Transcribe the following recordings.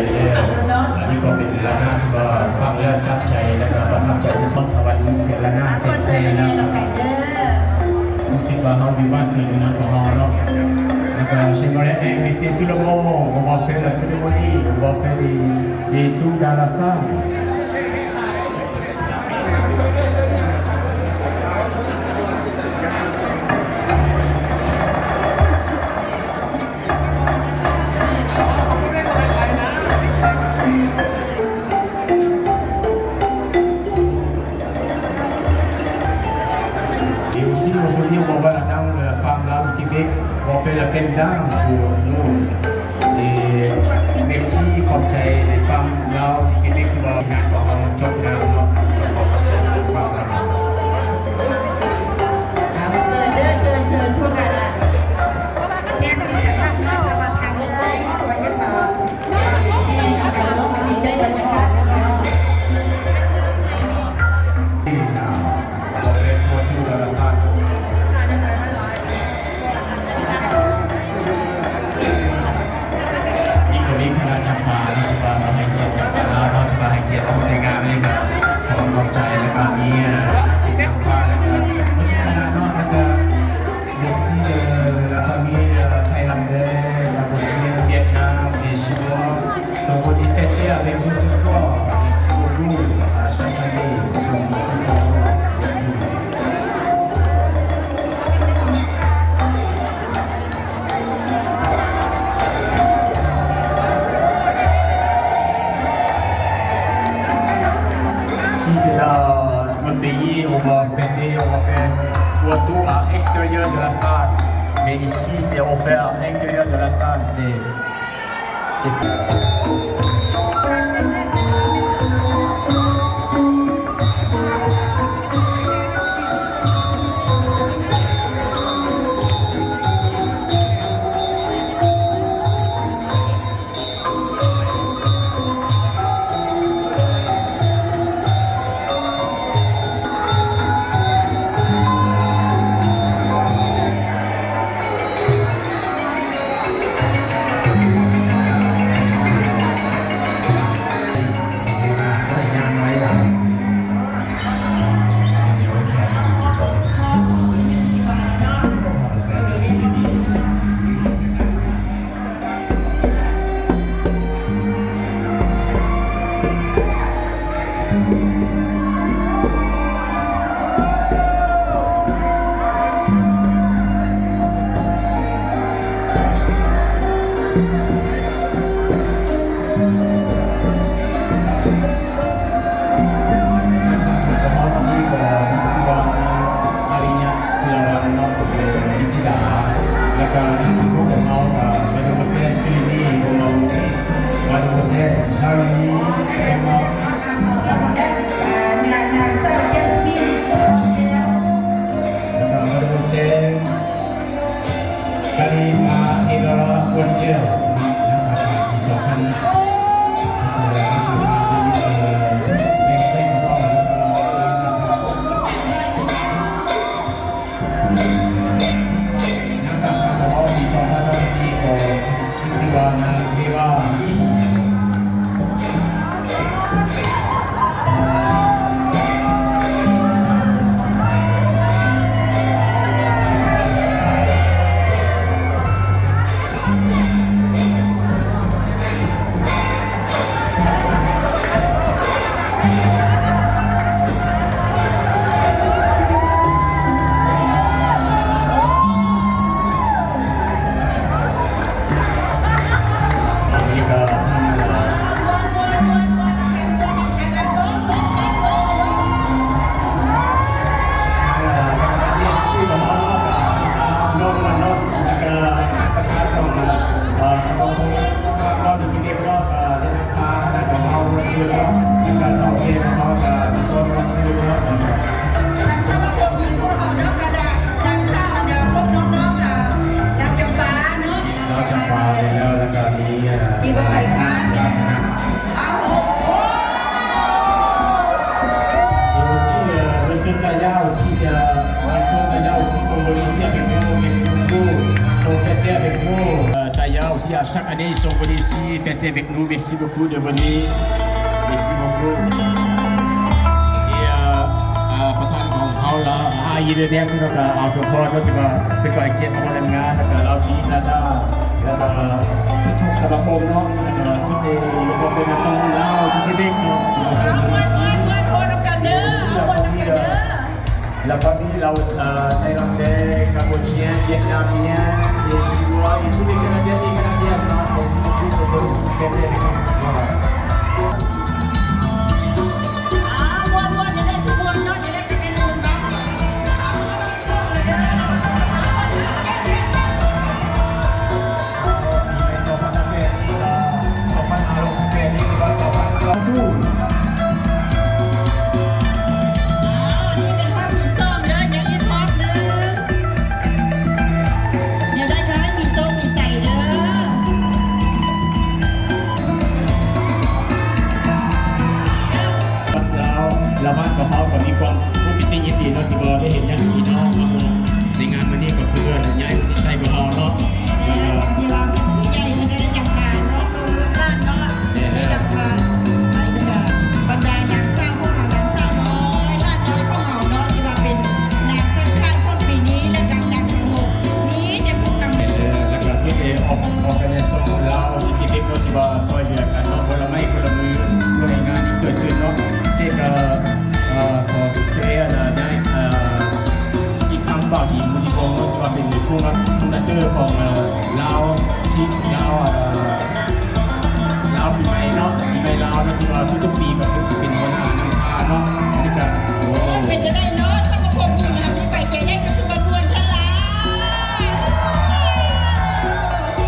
ເນາະ ອັນນີ້ກໍເປັນລະນາດທີ່ວ່າຟັງແລ້ວຈັບໃຈ ແລ້ວກໍປະທັບໃຈທີ່ສຸດ. ຖ້າວ່າໄດ້ຍິນສຽງລະນາດແຊໆແລ້ວ ຮູ້ສຶກວ່າເຮົາຢູ່ບ້ານເກີດເມືອງນອນຂອງເຮົາເນາະ. ແລ້ວກໍ J'aimerais inviter tout le monde, on va faire la cérémonie, on va faire les, les tours dans la salle. Et aussi, aujourd'hui, on va voir la dame, euh, femme là du Québec, on fait la belle dame pour nous. Et merci, ຂອບໃຈ les femmes ລາວ du Québec ທີ່ວ່າງານຂອງເຮົາຈົບງາມເນາະ. ກໍຂໍຂອບໃຈ les femmes ລາວ. ເຊີນເດີ ເຊີນ ເຊີນພວກອັນນະ ແຂກທີ່ຈະເຂົ້າມາ ເຂົ້າມາທາງເດີ ວ່າຫຍັງກໍ ທີ່ນຳກັນເນາະ ມັນຊິໄດ້ບັນຍາກາດດີເນາະ. ນີ້ກໍມີຄະນະຈຳປາເນາະ ທີ່ວ່າມາໃຫ້ກຽດຈຳປາລາວເນາະ ທີ່ວ່າໃຫ້ກຽດເຮົາໃນງານນີ້ ກໍຂໍຂອບໃຈ ແລ້ວກໍມີ ເອີ ທີມງານຟ້າ ແລ້ວກໍຄະນະເນາະ ແລ້ວກໍ Merci de la famille, euh, thaïlandaise, cambodgienne, Vietnam et chinois sont venus fêter avec nous ce soir. Merci beaucoup à chaque famille. Ils sont ici pour nous. Merci. Si c'est dans notre pays, on va fêter, on va faire pour tout à extérieur de la salle. Mais ici, c'est offert à l'intérieur de la salle. C'est, c'est Chaque année, ils sont venus ici fêter avec nous. Merci beaucoup de venir. Merci beaucoup. Et, euh, euh, ປະທານຂອງເຮົາລະ Haïlevest ເນາະ ກະເອົາສົມພອນເນາະ ທີ່ວ່າເປັນກຽດມາຮ່ວມງານ ແລ້ວກະລາວທີລາດາ ແລ້ວກະທຸກໆສະມາຄົມເນາະ ແລ້ວກະທຸກ les organisations ລາວທີ່ເປັນເດັກເນາະ ທີ່ມາຊ່ວຍ La famille laos, euh, thaïlandaise, cambodgienne, vietnamienne, les chinois et tous les Canadiens et Canadiennes, hein, aussi en plus, on peut se fêter avec nous ce soir. ລາວ ລາວບ້ານຂອງເຮົາກໍມີຄວາມຮູ້ປິຕິຍິນດີເນາະ ທີ່ບໍ່ໄດ້ເຫັນຍາດພີ່ນ້ອງມາຮ່ວມໃນງານມື້ນີ້ ກໍຄືຍາຍອຸທິດໄຊຂອງເຮົາເນາະ ແລ້ວກໍ ທີ່ວ່າເປັນຜູ້ໃຫຍ່ເພິ່ນໄດ້ຈັດງານເນາະ ເອີ ຮ້ານເນາະ ແມ່ນແລ້ວ ຈັດງານ ໃຫ້ບັນດາ ບັນດານາງສາວຂອງເຮົາ ນາງສາວນ້ອຍ ຫຼານນ້ອຍຂອງເຮົາເນາະ ທີ່ວ່າເປັນນາງສຳຄັນຂອງປີນີ້ ແລະ ການນຳໂຊ ມີແຕ່ຜູ້ນຳ ແມ່ນແລ້ວ ແລ້ວກໍທີ່ໄດ້ອອກ organization ລາວ Liquidex ເນາະ ທີ່ວ່າຊ່ອຍເຫຼືອກັນເນາະ ຄົນລະໄມ້ຄົນລະມື ເພື່ອໃຫ້ງານນີ້ເກີດຂຶ້ນເນາະ ເຊັ່ນ ເອີ ເອີ ຂໍເຊີນນາຍ ເອີ ອີກຄັ້ງ ບ່າວດີ ມູນທິວົງ ເນາະ ທີ່ວ່າເປັນຜູ້ນຳ Founder ຂອງ ເອີ ລາວ ທີ່ ລາວ ເອີ ລາວປີໃໝ່ເນາະ ປີໃໝ່ລາວເນາະ ທີ່ວ່າທຸກໆປີກໍຄືເປັນຫົວໜ້ານຳພາເນາະ ອັນນີ້ກໍ ໂອ້ ເປັນຈັ່ງໃດເນາະ ສະມາຄົມຍິງງາມນີ້ ໄປໃຈໄດ້ກໍຄືວ່າມ່ວນທະລາຍ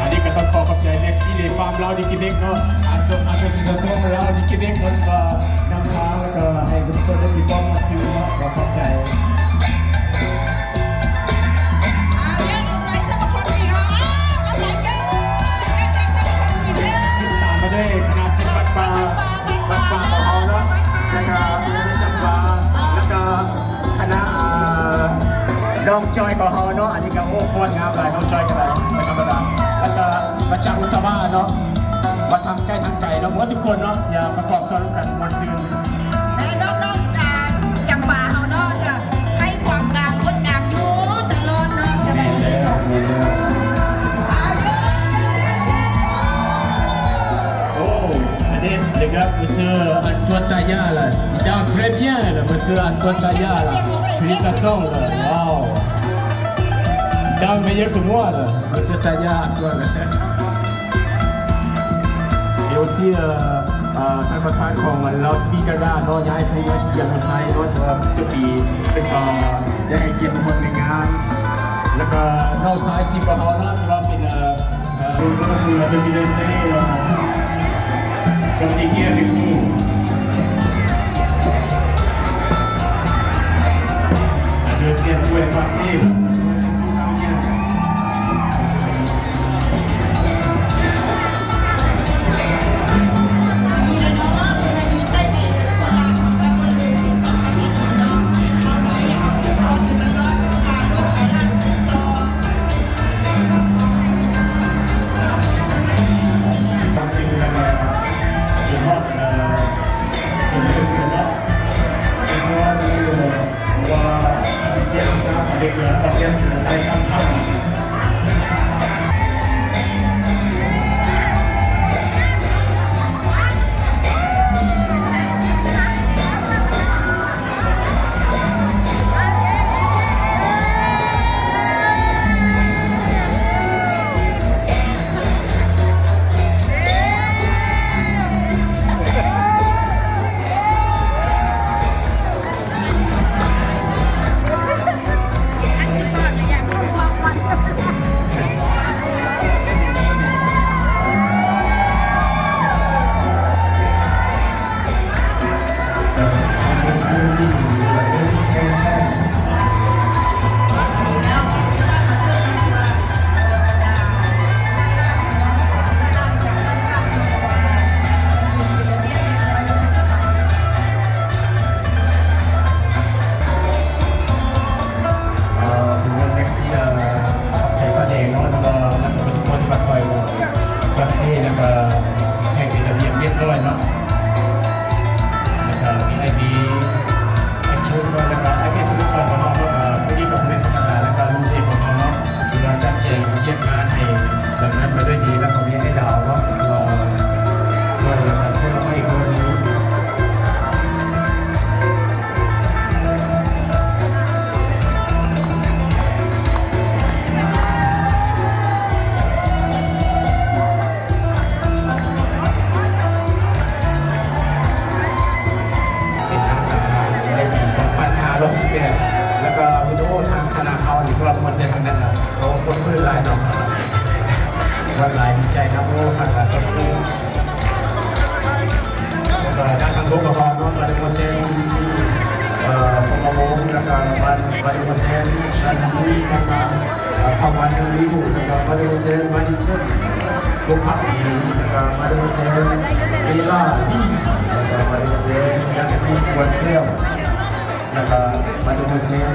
ອັນນີ້ກໍຕ້ອງຂໍຂອບໃຈ Merci les femmes ລາວ Liquidex ເນາະ Asso-, Association ລາວ Liquidex ເນາະ ທີ່ວ່ານຳທາງ ແລ້ວກໍໃຫ້ທຸກຄົນໄດ້ມີຄວາມມ່ວນຊື່ນເນາະ ກໍຂອບໃຈ. ຕາມມາດ້ວຍຄະນະຈັດວັດປ່າ ວັດປ່າຂອງເຮົາເນາະ ແລ້ວກະຄະນະຈັດປ່າ ແລ້ວກະຄະນະ ອ່າ ນ້ອງຈອຍຂອງເຮົາເນາະ ອັນນີ້ກະ ໂອ້ ຟ້ອນງາມຫຼາຍ ນ້ອງຈອຍກະໄດ້ ບໍ່ທຳມະດາ ແລ້ວກະມາຈາກອຸດຕະວາເນາະ ມາທາງໃກ້ທາງໄກເນາະ ໝົດທຸກຄົນເນາະ ຢ່າປະກອບສ່ວນຮ່ວມກັນ ມ່ວນຊື່ນ. ແລະນ້ອງໆຈາກຈຳປາເຮົາເນາະ ຈະໃຫ້ຄວາມງາມງົດງາມຢູ່ຕະຫຼອດເນາະ ຈະໄດ້ ແມ່ນແລ້ວ ແມ່ນແລ້ວ Oh, allez, les gars, monsieur Antoine Taya, là, il danse très bien, là, monsieur Antoine Taya, là. Félicitations, là. Waouh. Il danse meilleur que moi, là, monsieur Taya, Antoine. Et aussi, euh, ເອີ ທ່ານປະທານຂອງ Lao Tea Gala ເນາະ ຍ້າຍໄປເຮັດສຽງໃນໄທເນາະ ທີ່ວ່າທຸກປີເປັນ ເອີ ໄດ້ໃຫ້ກຽດມາຮ່ວມໃນງານ ແລ້ວກໍນ້ອງຊາຍສິບຂອງເຮົາເນາະ ທີ່ວ່າເປັນ ເອີ ເອີ ເປັນ ເປັນ Comme il vient avec nous. La deuxième fois est passée. On va officialiser ça avec, euh, Fabienne. ຫຼາຍເນາະ ວັນຫຼາຍ ດີໃຈນຳ ໂອ້ ຄັກຫຼາຍ ຂອບຄຸນ ເອີ ນາງຄັນໂທກະບານເນາະ ມາເດໂມເຊນ ຊີວີ ເອີ ພອງມະວົງ ແລ້ວກະ ມາ ມາເດໂມເຊນ ຊານລີ ແລ້ວກະ ເອີ ພາວານ ເດລິວ ແລ້ວກະ ມາເດໂມເຊນ ມາດິສັນ ໂກພັກ ແລ້ວກະ ມາເດໂມເຊນ ເອລາ ດີ ແລ້ວກະ ມາເດໂມເຊນ ຢາສມິນ ກວນແກ້ວ ແລ້ວກະມາດູເມເຊນ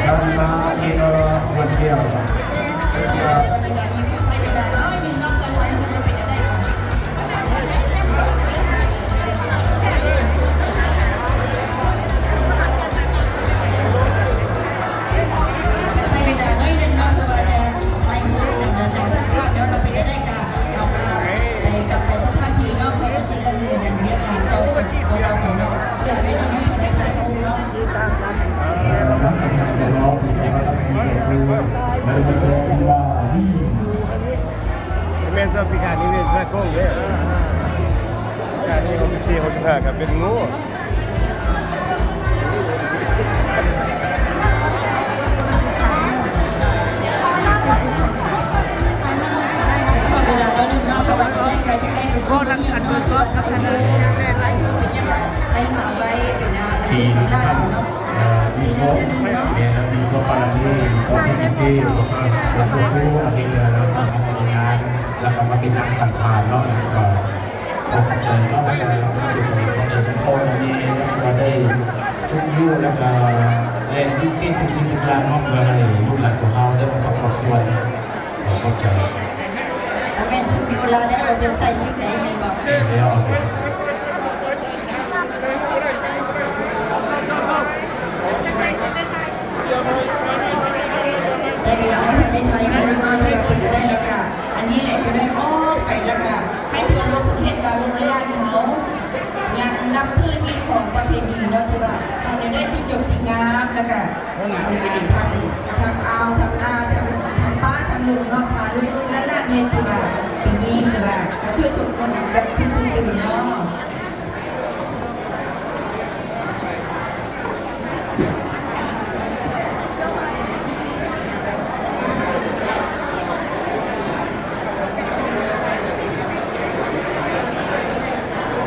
ນານາ ເອລາ ກວນແກ້ວ ແລ້ວກະ ໃຊ້ເວລາໜ້ອຍໜຶ່ງເນາະ ເພື່ອວ່າຈະຖ່າຍຮູບນຳ ນຳສະພາບເນາະ ວ່າເປັນແນວໃດກະ ເຮົາກະໄດ້ກັບໄປສະຖານທີ່ເນາະ ເພື່ອຊິດຳເນີນວຽກງານຕໍ່ໄປ ຕໍ່ໄປເນາະ ເພື່ອໃຫ້ເຮົາໄດ້ຖ່າຍຮູບເນາະ. ແມ່ນຕອນປີກາຍນີ້ເປັນພະໂກງເດ້ ປີກາຍນີ້ຫົກສິບສີ່ ຫົກສິບຫ້າ ກະເປັນງູ. ປີນີ້ ເອີ ມີໂຊ ແມ່ນ ມີໂຊປາລະເມ ມີໂຊເທສເກ ມີໂຊຄູ ອັນນີ້ກະລັກສະນະຂອງງານ ແລ້ວກະມາເປັນນາງສັງຂານເນາະ ແລ້ວກະ ຂໍຂອບໃຈເນາະ ແລ້ວກະຂອບໃຈພໍ່ແມ່ທີ່ວ່າໄດ້ຊຸກຍູ້ ແລ້ວກະແລະ ມີເຕັມທຸກສິ່ງທຸກຢ່າງເນາະ ເພື່ອໃຫ້ລູກຫຼານຂອງເຮົາໄດ້ມາປະກອບສ່ວນ. ຂໍຂອບໃຈ. ບໍ່ແມ່ນຊຸກຍູ້ ລາວໄດ້ເອົາໃຈໃສ່ອີກໄດ໋ ແມ່ນບໍ່? ແມ່ນແລ້ວ ເອົາໃຈໃສ່. ໃຊ້ເວລາໃຫ້ເພິ່ນໄດ້ຖ່າຍຮູບເນາະ ຖືວ່າເປັນໄດ້ແລ້ວກະ ອັນນີ້ແຫຼະຈະໄດ້ອອກໄປແລ້ວກະ ໃຫ້ທົ່ວໂລກເພິ່ນເຫັນວ່າໂຮງລຽນເຮົາຍັງນັບຖືຮີດຄອງປະເພນີເນາະ ທີ່ວ່າເຮົາໄດ້ຊິຈົບຊິງາມ ແລ້ວກະ ທັງ ທັງອາວ ທັງອາ ທັງ ທັງປ້າ ທັງລຸງເນາະ ພາລູກໆຫຼານໆເຮັດ ທີ່ວ່າປີນີ້ ທີ່ວ່າກະຊ່ວຍສົມທົບນຳກັນທຸກໆປີເນາະ.